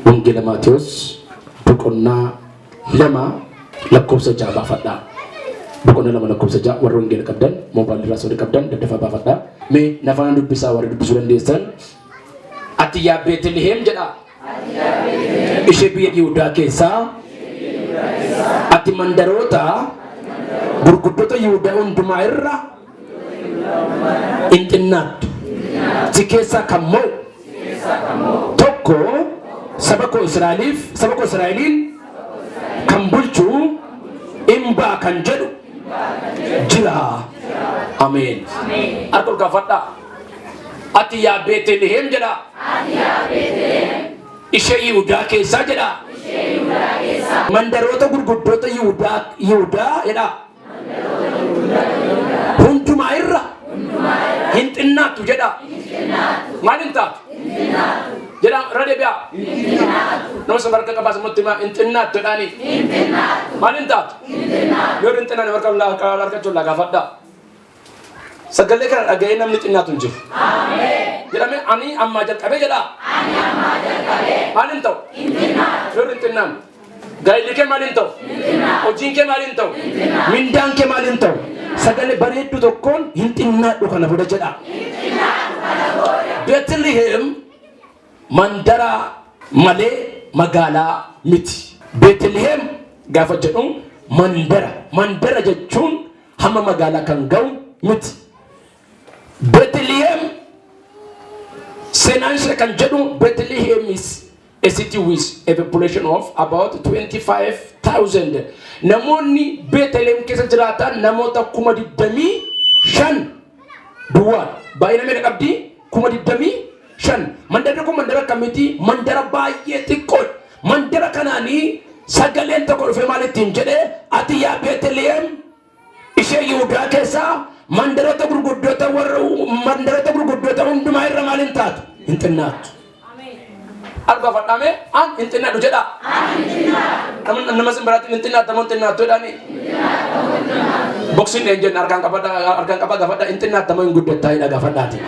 Wangeela Maatewos boqonnaa 2 lakkoofsa 6 baafadhaa. Boqonnaa 2 lakkoofsa 6, warri wangeela qabdan, moobaayilii irraas warri qabdan daddafaa baafadhaa. Mee na faana dubbisaa warri dubbisuu dandeessan. Ati yaa Beetliheem jedhaa. Ishee biyya Yihudaa keessaa ati mandaroota gurguddoota Yihudaa hundumaa irra hin xinnaattu. Si keessaa kan mo'u tokko saba koo Israa'eliif, saba koo Israa'eliin kan bulchu in ba'a kan jedhu jira. Ameen. Harka ol kaafadhaa. Ati yaa Beeteliheem jedhaa. Ishee Yihudaa keessaa jedhaa. Mandaroota gurguddoota Yihudaa jedhaa. Hundumaa irra hin xinnaattu jedhaa. Maal hin taatu? Jedhaa, irra deebi'aa. Nama sana harka qabaa sammuutti himaa, hin xinnaattu jedhaani. Maal hin taatu? Yoo hin xinnaanne harka chollaa gaafadhaa. Sagalee kana dhaga'ee namni xinnaatu hin jiru. Jedhame, ani ammaa jalqabee jedhaa. Maal hin ta'u? Yoo hin xinnaanne. Gaa'illi kee maal hin ta'u? Hojiin kee maal hin ta'u? Mindaan kee maal hin ta'u? Sagalee bareedduu tokkoon hin xinnaadhu kana booda jedhaa. Beetliheem mandara malee magaalaa miti. Beetliheem gaafa jedhu mandara. Mandara jechuun hamma magaalaa kan ga'u miti. Beetliheem seenaan ishee kan jedhu, Bethlehem is a city with a population of about 25,000. Namoonni Beetliheem keessa jiraatan namoota 25,000 duwwaadha. Baay'ina meeqa qabdi? 25,000. Mandarri kun mandara akkamiiti? Mandara baay'ee xiqqoodha. Mandara kanaanii sagaleen tokko dhufee maal ittiin jedhee? Ati yaa Beetliheem ishee Yihudaa keessaa mandaroota gurguddoota warra mandaroota gurguddoota hundumaa irra maal hin taatu? Hin xinnaattu. Argaa fadhaame, an hin xinnaadhu jedha. Nama sin biraatti hin xinnaattu moo hin xinnaattu jedhaani. Boksiin dheen jenna, harkaan qabadha, harkaan qabaa gaafadha, hin xinnaattu moo hin guddattaa jedha gaafadhaati.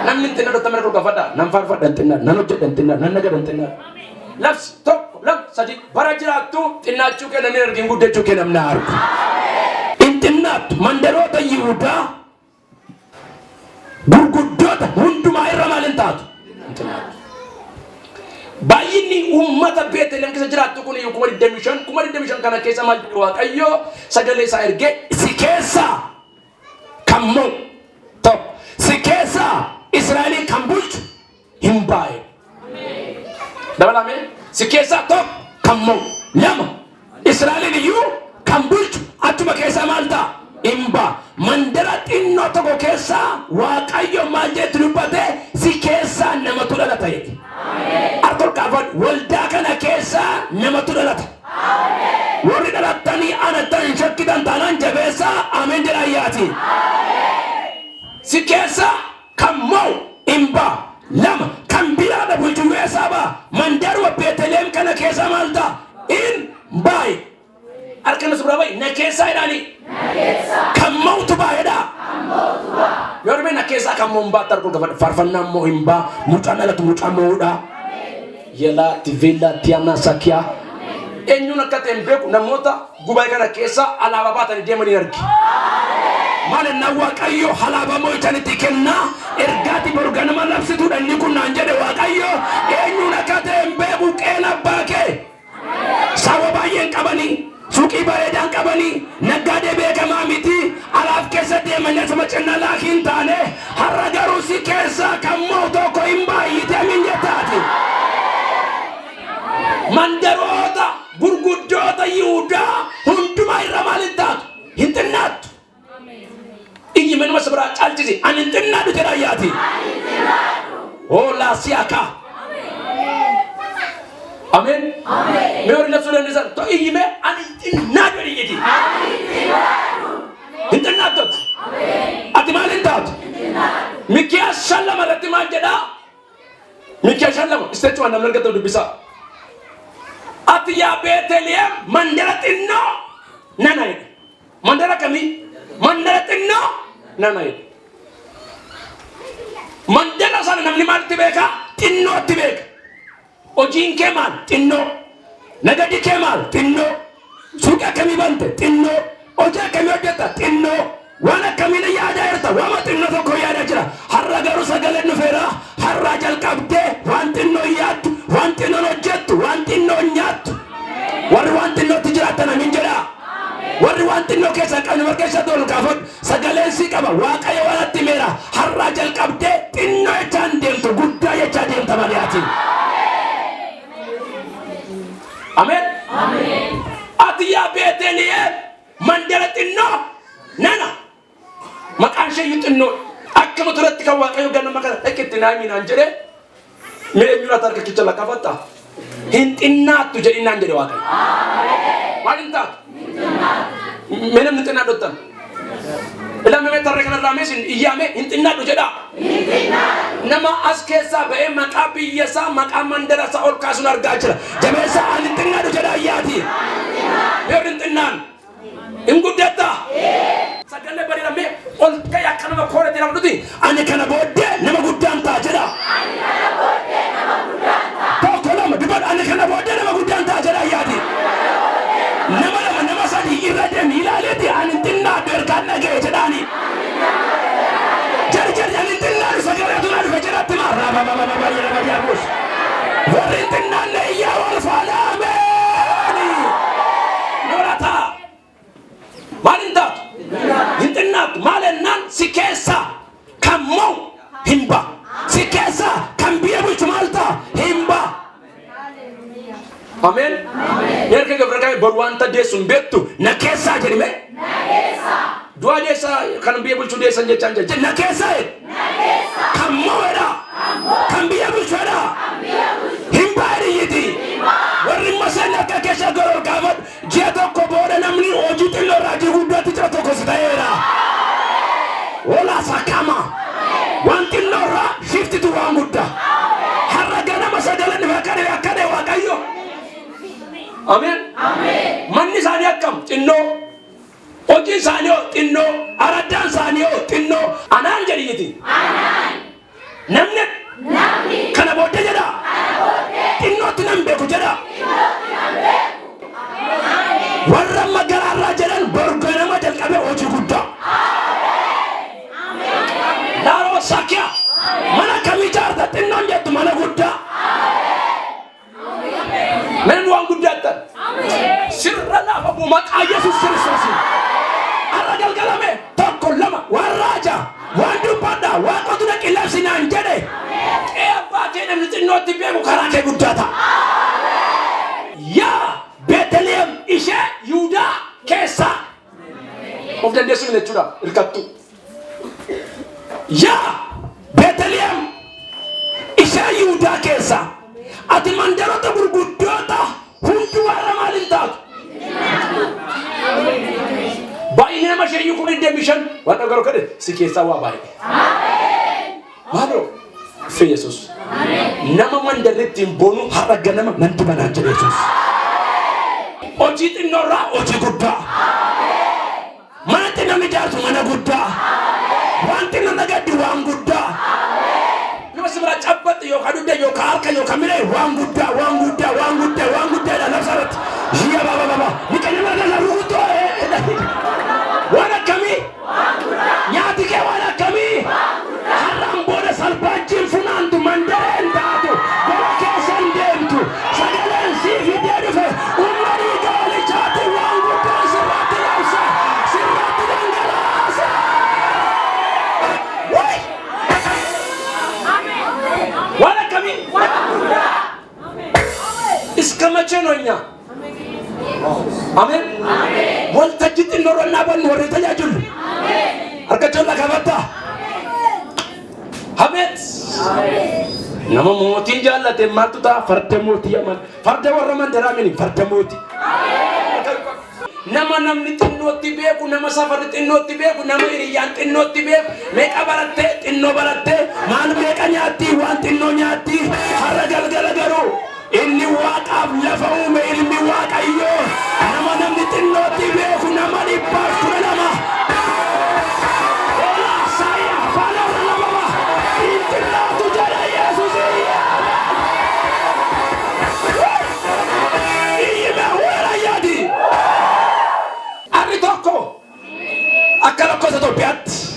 Namni hin xinnaadhu tamara kun gaafadha. Nan faarfadha, hin xinnaadhu, nan hojjedha, hin xinnaadhu, nan nagada, hin xinnaadhu. Labsi tokko, lama, sadi, bara jiraattu xinnaachuu kee namni argin, guddachuu kee namni argu. Hin xinnaattu, mandaroota Yihudaa gurguddoota hundumaa irra maal hin taatu? Hin xinnaattu. Baay'inni uummata Beetlehem keessa jiraattu kun iyyuu 25,000. 25,000 kana keessa maal jedhu? Waaqayyo sagalee isaa ergee, si keessaa kan mo'u tokko, si keessaa Israa'eliin kan bulchu hin baa'e. Dabalame, si keessaa tokko kan mo'u, lama Israa'eliin iyyuu kan bulchu achuma keessaa maal ta'a? Hin ba'a. Mandara xinnoo tokko keessaa Waaqayyo maal jetti dubbate? Si keessaa namatu dhalata jedhe. Harka ol kaafadhu. Waldaa kana keessaa namatu dhalata. Warri dhalattanii anattan hin shakkitan taanaan jabeessaa ameen jedha ayyaati. Si keessaa kan mo'u hin ba'a. Lama kan biraadha bulchu keessaa ba'a. Mandaruma Beeteleem kana keessaa maal ta'a? In baa'e. Harka nas biraa ba'i, na keessaa jedhaani. Kan mo'utu baa'edha. Yoo dhibee na keessaa kan mo'u hin baattu, harka ol gaafadhu. Faarfannaan moo hin ba'a. Mucaan dhalatu mucaa mo'uudha. Yelaa tivilla tiyaana sakiyaa. Eenyuun akka ta'e hin beeku, namoota gubaa kana keessa alaabaa baatanii deemanii argi. Maal ennaan Waaqayyo alaabaa mo'ichaan itti kennaa ergaati boru ganama labsituudha inni kun naan jedhe Waaqayyo. Eenyuun akka ta'e hin beeku, qeen abbaa kee saawwa baay'een qabanii, suuqii bareedaan qabanii, naggaadee beekamaa miti, alaaf keessa deemanii asuma cinna laakii hin taane, har'a garuu si keessaa kan mo'u tokko hin baay'ite, amin jettaati. Mandaroota gurguddoota Yihudaa hundumaa irra maal hin taatu? Hin xinnaattu. Iyyi, manuma si biraa caalchisi. Ani hin xinnaadhu jedha ayyaati. Hoolaa si'akaa. Ameen. Mee warri labsuu dandeessan to iyyi, mee ani hin xinnaadhu jedhi iyyiti. Hin xinnaattu. Ati maal hin taatu? Mikiyaas 5:2 irratti maal jedhaa? Mikiyaas 5:2 isteechuma namni argatan dubbisaa. Ati yaa Beeteliheem mandara xinnoo nana jedhe. Mandara kamii? Mandara xinnoo nana jedhe. Mandara sana namni maalitti beeka? Xinnootti beeka. Hojii Hojiin kee maal? Xinnoo. Nagadi kee maal? Xinnoo. Suuqii akkamii bante? Xinnoo. Hojii akkamii hojjetta? Xinnoo. Waan akkamiin yaadaa jirta? Waama xinnoo tokko yaadaa jira. Har'a garuu sagaleen dhufeera. Har'aa jalqabdee waan xinnoo yaaddu, waan xinnoon hojjettu, waan xinnoo nyaattu. Warri waan xinnootti jiraatan amiin jedhaa. Warri waan xinnoo keessa qabne marga isa ol kaafadhu. Sagaleen si qaba. Waaqayyo waan atti meera. Har'aa jalqabdee xinnoo jechaan deemtu, guddaa jechaa deemta malee ati. Ameen. Ati yaa Beeteliheem mandara xinnoo nana. Maqaan ishee iyyuu xinnoo. Akkuma turetti kan Waaqayyo ganama kana dhaqitti naa himinaan jedhee mee eenyuudhaat harka kicha lakkafatta? Hin xinnaattu jedhinaan jedhe Waaqayyo. Maal hin taatu? Mee namni xinnaadhu jettan? Ilaa mee tarree kanarraa mee isin iyyaame hin xinnaadhu jedhaa. Nama as keessaa ba'ee maqaa biyya isaa maqaa mandara isaa ol kaasuun argaa jira. Jabeessa ani hin xinnaadhu jedhaa iyyaati. Mee hin xinnaan? Hin guddatta? Sagalee bareeda mee ol ka'e akka nama kooretti nama dhuti. Ani kana booddee nama guddaan ta'a jedha. Tokko lama dubbadhu ani kana booddee nama guddaan ta'a jedha iyyaati. Nama lama nama sadii irra deemi ilaaleeti ani hin xinnaadhu ergaan dhaga'e jedhaani. Jari jari ani hin xinnaadhu sagaleetu na dhufe jedhatti maa raababababa jedhama jaabuus. Warri hin xinnaanne iyyaa wal faana ameeni. Norataa. Maal hin taatu? Hin xinnaattu. Maal ennaan si keessaa kan mo'u hin ba'a. Si keessaa kan biyya bulchu maal ta'a? Hin ba'a. Ameen. Mee harka gabra qabe boru wanta deessu hin beektu na keessaa jedhi mee. Du'a deessaa kan biyya bulchu deessan jechaan jira. Na keessaa jedhi. Kan mo'edha. Kan biyya bulchuedha. Hin baadiyyiiti. Warri maseen akka keessa goror kaafadhu ji'a tokko booda namni hojii xinnoo irraa hojii guddaatti jira tokko si ta'eera. Olaa sakama. Waan xinnoo irraa shiftitu waan guddaa. Har'a ganama sagaleen dhufe akka dhee akka dhee Waaqayyo. Ameen. Manni isaanii akkam xinnoo. Hojii isaanii hoo xinnoo. Araddaan isaanii hoo xinnoo. Anaan jedhiyyiti. Namni kana booddee jedha. Xinnootti nan beeku jedha. Warra amma garaarraa jedhan bor ganama jalqabee hojii guddaa. Laaroo Sakiyaa mana akkamii ijaarta xinnoon jettu mana guddaa. Namni waan guddaa jettan. Sirra lafa bu'u maqaa Yesuus Kiristoosiin. Har'a galgalame tokko lama waan raaja waan dubbadha waaqotu dhaqi labsi naan jedhe. Qe'ee abbaa kee namni xinnootti beeku karaa kee guddaa ta'a. Yaa Beeteliheem ishee Yihudaa keessaa. Of dandeessu miti jechuudha hirkattu. Yaa Beeteliheem ishee Yihudaa keessaa ati mandaroota gurguddoota hundumaa irra maal hin taatu? Baay'inni nama ishee iyyuu 25,000 waaqa garuu kadhe si keessaa waa baay'ee. Maaloo Uffee Yesuus. Nama mandarri ittiin boonu har'a ganama nan dibanaan jedhe Yesuus. Hojii xinnoorraa hojii guddaa. Mana xinnoon ijaartu mana guddaa. Waan xinnoon nagaddi waan guddaa. Nama si biraa cabbaxxe yookaan dugda yookaan harka yookaan miila waan guddaa waan guddaa waan guddaa waan guddaadha labsa irratti. Yiya baba baba. Miqanya mana keessa rukutoo. Waan akkamii? Nyaati kee waan akkamii? Har'aan booda salpaachiin funaantu mandareen taatu gola keessa hin deemtu. Sagaleen sii fidee dhufe humna dhiiga holichaatiin waan guddaan sirratti labsa sirratti dhangalaasa. Way! Waan akkamii? እስከ መቼ ነው እኛ አሜን waltajjii xinnoo irra dhaabannu warri tajaajilu harka jala qabata abeet nama mootiin jaallate maaltu ta'a farda mootii aman farda warra mandaraa mini farda mootii nama namni xinnootti beeku nama safarri xinnootti beeku nama hiriyyaan xinnootti beeku meeqa barattee xinnoo barattee maal meeqa nyaatti waan xinnoo nyaatti har'a galgala garuu inni waaqaaf lafa uume ilmi Waaqayyoo nama namni xinnootti beeku nama 112. Ola saya afaan lama hin xinnaatu jedha Yesuus. lakkoofsa Itoophiyaatti.